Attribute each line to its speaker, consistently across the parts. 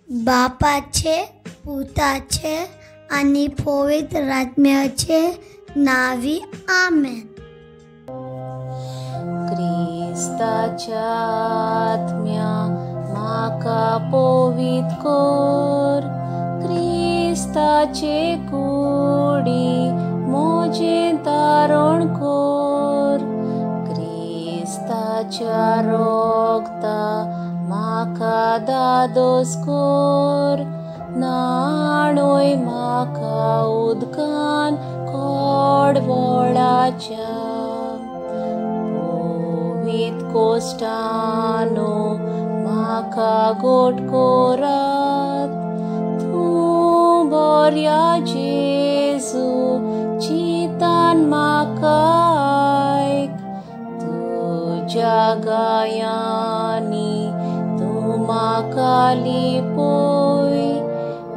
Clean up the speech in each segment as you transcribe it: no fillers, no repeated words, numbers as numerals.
Speaker 1: बापाचे, पुताचे आनी पवित्र आत्म्याचे नांवी, आमेन.
Speaker 2: क्रिस्ताच्या आत्म्या म्हाका पवित्र कर, क्रिस्ताचे कुडी म्हजें तारण कर, क्रिस्ताच्या रोगता म्हाका दादोस कर, न्हाणय म्हाका उदकान कोडवळाच्या. पवित्र कोश्टानो म्हाका गोट करात, तूं बऱ्या जेजू चिंतान म्हाका आयक, तुज्या गायांनी तूं म्हाका लिपय,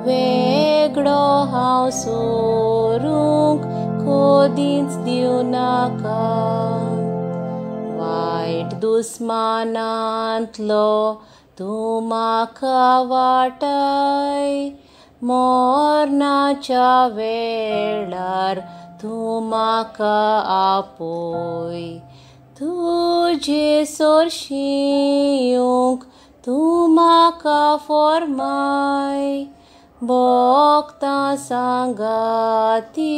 Speaker 2: वेगळो हांव सोरूंक कदींच दिवनाका. वायट दुस्मानांतलो तूं म्हाका वाटाय, मरणाच्या वेळार तूं म्हाका आपय, तुजे सरशीं येवंक तूं म्हाका फॉर्माय, भोगतां सांगाती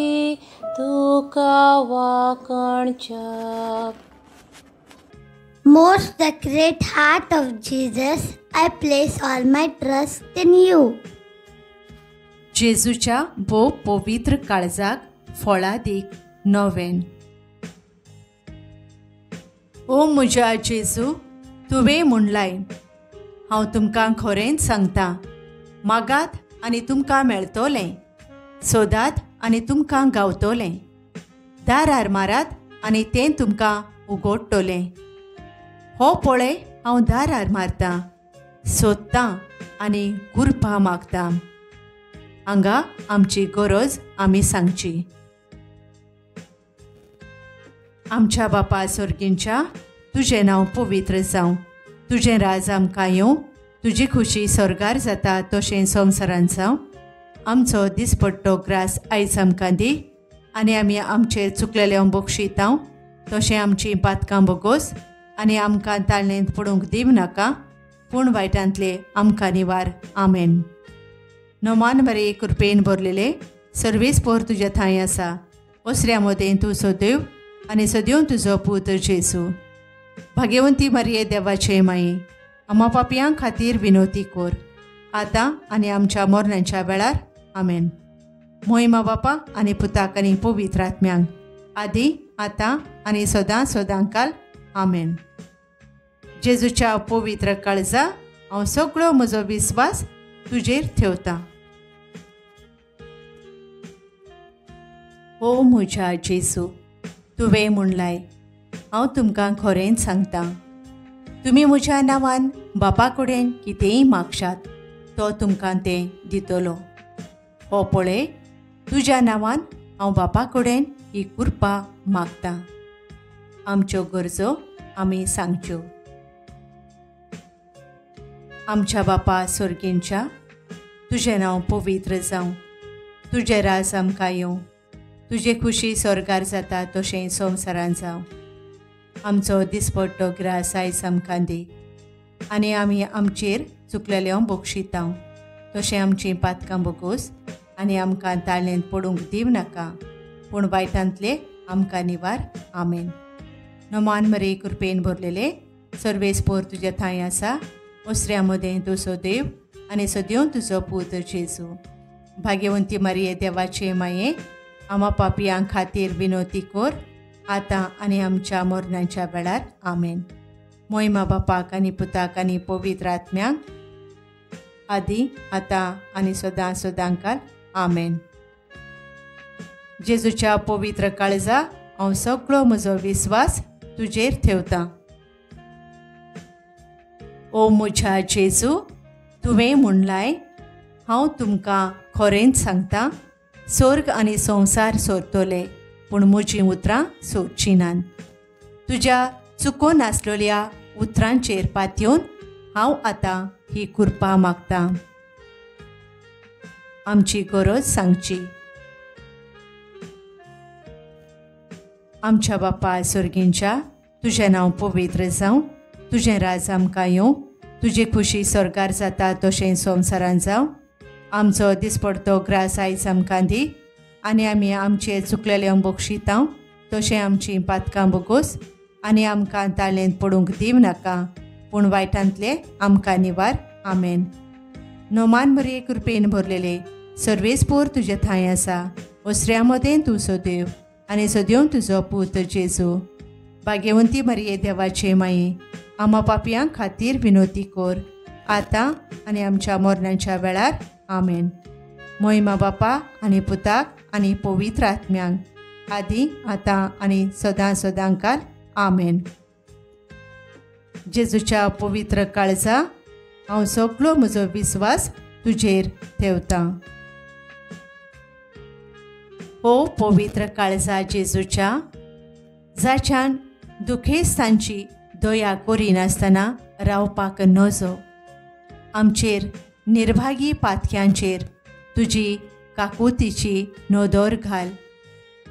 Speaker 2: तुका वाकणच्याक.
Speaker 1: Most sacred heart of Jesus, I place all my trust in you.
Speaker 3: जेजूच्या भोव पवित्र काळजाक फळादीक नोवेन. ओ म्हज्या जेजू, तुवें म्हणलाय, हांव तुमकां खरेंच सांगता, मागात आनी तुमकां मेळटलें, सोदात आनी तुमकां गावतलें, दारार मारात आनी तें तुमकां उगडटलें. हो पळय हांव दारार मारतां, सोदतां आनी कुरपा मागतां. हांगा आमची गरज आमी सांगची. आमच्या बापा सोर्गींच्या, तुजें नांव पवित्र जावं, तुजें राज आमकां येवं, तुजी खुशी स्वर्गार जाता तशें संवसारांत जावं. आमचो दिसपट्टो ग्रास आयज आमकां दी आनी आमी आमचेर चुकलेलें बक्षितांव तशें आमचीं पातकां बोगोस आनी आमकां ताळणेंत पडूंक दिव नाका, पूण वायटांतले आमकां निवार. आमेन. नमान बरे कृपेन भरलेले सर्वेस पोर तुज्या थंय आसा, ओसऱ्या मदें तूं सदैव आनी सदैव तुजो पूत जेजू. भाग्यवंती मरिये देवाचे माई, आमा पापयां खातीर विनोती कोर, आतां आनी आमच्या मरणाच्या वेळार. आमेन. मोहिमा बापा आनी पुताक आनी पवित्र आत्म्यांक, आदी आतां आनी सदां सदांकाल. आमेन. जेजूच्या पवित्र काळजा हांव सगळो म्हजो विस्वास तुजेर ठेवता. ओ म्हज्या जेजू, तुवें म्हणलाय, हांव तुमकां खरेंच सांगता, तुमी म्हज्या नांवान बापा कडेन कितेंय मागशात तो तुमकां तें दितलो. हो पळय, तुज्या नांवान हांव बापा कडेन ही कृपा मागता. आमच्यो गरजो आमी सांगच्यो. आमच्या बापा सोर्गींच्या, तुजें नांव पवित्र जावं, तुजें राज आमकां येवं, तुजे खुशी स्वर्गार जाता तशें संवसारांत जावं. आमचो दिसपट्टो ग्रास आयज आमकां दी आनी आमी आमचेर चुकलेल्यो बक्षितांव तशें आमचीं पातकां बोगोस आनी आमकां ताळणेंत पडूंक दिव नाका, पूण वायटांतले आमकां निवार. आमेन. नमान मरे कृपेन भरलेले सर्वेस पोर तुज्या थंय आसा, ओसऱ्या मदें तूं सदैव आनी सदैव तुजो पूत जेजू. भाग्यवंती मरिये देवाचे माये, आमा पापयां खातीर विनोती कोर, आतां आनी आमच्या मरणाच्या वेळार. आमेन. मोहिमा बापाक आनी पुताक आनी पवित्र आत्म्यांक, आदी आतां आनी सदां सदांकाल. आमेन. जेजूच्या पवित्र काळजा हांव सगळो म्हजो विस्वास तुजेर ठेवता. ओ म्हज्या जेजू, तुवें म्हणलाय, हांव तुमकां खरेंच सांगता, स्वर्ग आनी संवसार सोरतले पूण म्हजीं उतरां सोडचीं नात. तुज्या चुकोन आसलेल्या उतरांचेर पातयेवन हांव आतां ही कृपा मागतां. आमची गरज सांगची. आमच्या बापा सर्गींच्या, तुजें नांव पवित्र जावं, तुजें राज आमकां येवं, तुजी खुशी स्वर्गार जाता तशें संवसारान जावं. आमचो दिसपडतो ग्रास आयज आमकां दी आनी आमी आमचे चुकलेले बक्षितांव तशें आमचीं पातकां बोगोस आनी आमकां ताळेंत पडूंक दिवं नाका, पूण वायटांतले आमकां निवार. आमेन. नोमान मरिये कृपेन भरलेले सर्वेस्पोर तुजे थांय आसा, ओसऱ्या मदें तूं सदैव आनी सदैव तुजो पूत जेजू. भाग्यवंती मरिये देवाचे माये, आमा पापयां खातीर विनोती कर आतां आनी आमच्या मरणाच्या वेळार. आमेन. मोहिमा बापा आनी पुताक आनी पवित्र आत्म्यांक, आदी आतां आनी सदां सदांकाल. आमेन. जेजूच्या पवित्र काळजा, हांव सगळो म्हजो विस्वास तुजेर ठेवतां. ओ पवित्र काळजा जेजूच्या, जाच्यान दुखेस्तांची दया करिनासतना रावपाक नजो, आमचेर निर्भागी पातक्यांचेर तुजी काकुतीची नदर घाल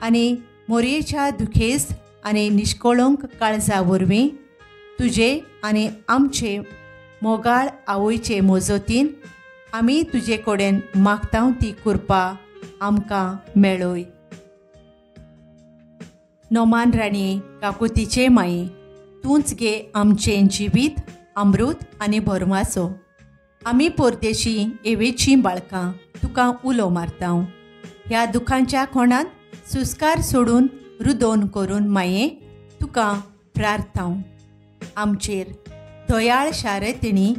Speaker 3: आनी मोरयेच्या दुखेस्त आनी निश्कळंक काळजा वरवीं तुजे आनी आमचे मोगाळ आवयचे मजतीन आमी तुजे कडेन मागता ती कृपा आमकां मेळय. नोमान राणी काकुतीचे माई, तूंच गे आमचें जिवीत अमृत आनी भरमाचो. आमी परदेशी एवेचीं बाळकां तुका उलो मारता. ह्या दुखांच्या कोणांत सुस्कार सोडून रुदोन करून माये तुका प्रार्थांव. आमचेर दयाळ शारतिणी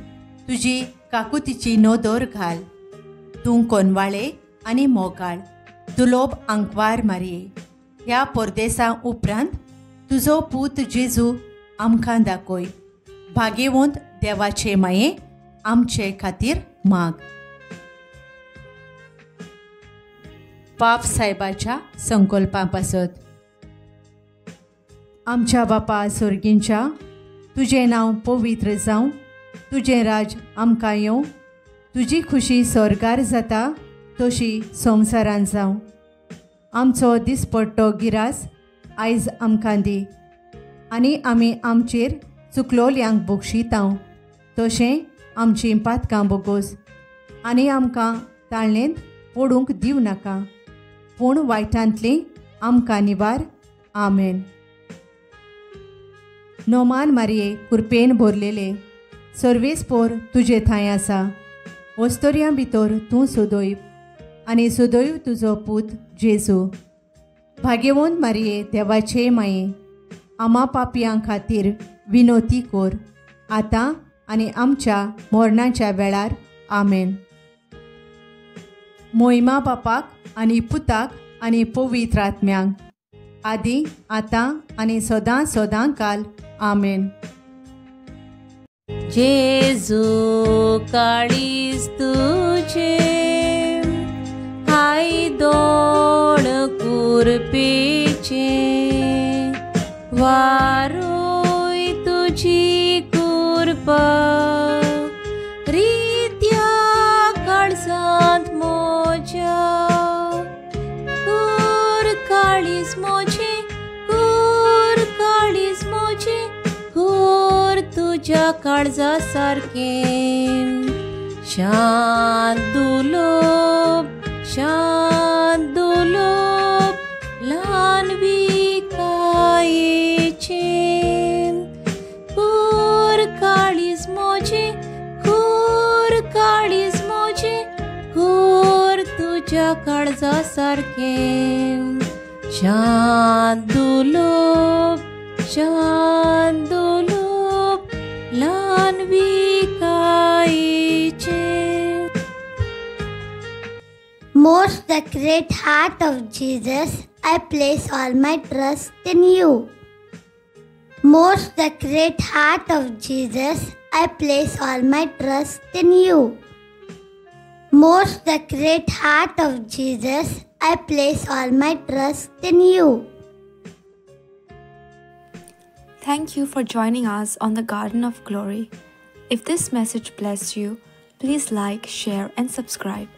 Speaker 3: तुजी काकुतीची नदर घाल. तूं कोनवाळे आनी मोगाळ दुलोब आंकवार मारये. ह्या परदेसा उपरांत तुजो पूत जेजू आमकां दाखय. भाग्यवंत देवाचे माये, आमचे खातीर माग. पाप साहेबाच्या संकल्पां पासत. आमच्या बापा सर्गींच्या, तुजें नांव पवित्र जावं, तुजें राज आमकां येवं, तुजी खुशी स्वर्गार जाता तशी संवसारान जावं. आमचो दिसपट्टो गिरास आयज आमकां दी आनी आमी आमचेर चुकलोल्यांक बक्षितांव तशें आमचीं पातकां बोगोस आनी आमकां ताळणेंत पडूंक दिवं नाका, पूण वायटांतलीं आमकां निवार. आमेन. नोमान मारये कृपेन भरलेले सर्वेस्पोर तुजे थांय आसा, वस्तोर्यां भितर तूं सदैव आनी सदैव तुजो पूत जेजू. भाग्यवंत मारये देवाचे माये, आमा पापयां खातीर विनोती कर आतां आनी आमच्या मरणाच्या वेळार. आमेन. मोहिमा बापाक आनी पुताक आनी पवित्र आत्म्यांक, आदी आतां आनी सदां सदां काल. आमेन.
Speaker 2: जेजू काळीज तुझे हाय दोण कुरपेचे, वारोय तुझी कुरपा रित्या काळजांत मोज्या. कूर काळीज मोजे, कूर काळीज मोजे, कूर तुज्या काळजा सारकें. शांत दुलोब, शांत दुलोब, ल्हान विकायेचें. कूर काळीज मोजे, कूर काळीज मोजे, कूर तुज्या काळजा सारकें. शांत दुलोब, शांत दुलोब, ल्हान विकायेचें.
Speaker 1: Most sacred heart of Jesus, I place all my trust in you. Most sacred heart of Jesus, I place all my trust in you. Most sacred heart of Jesus, I place all my trust in you.
Speaker 4: Thank you for joining us on the Garden of Glory. If this message blessed you, please like, share and subscribe.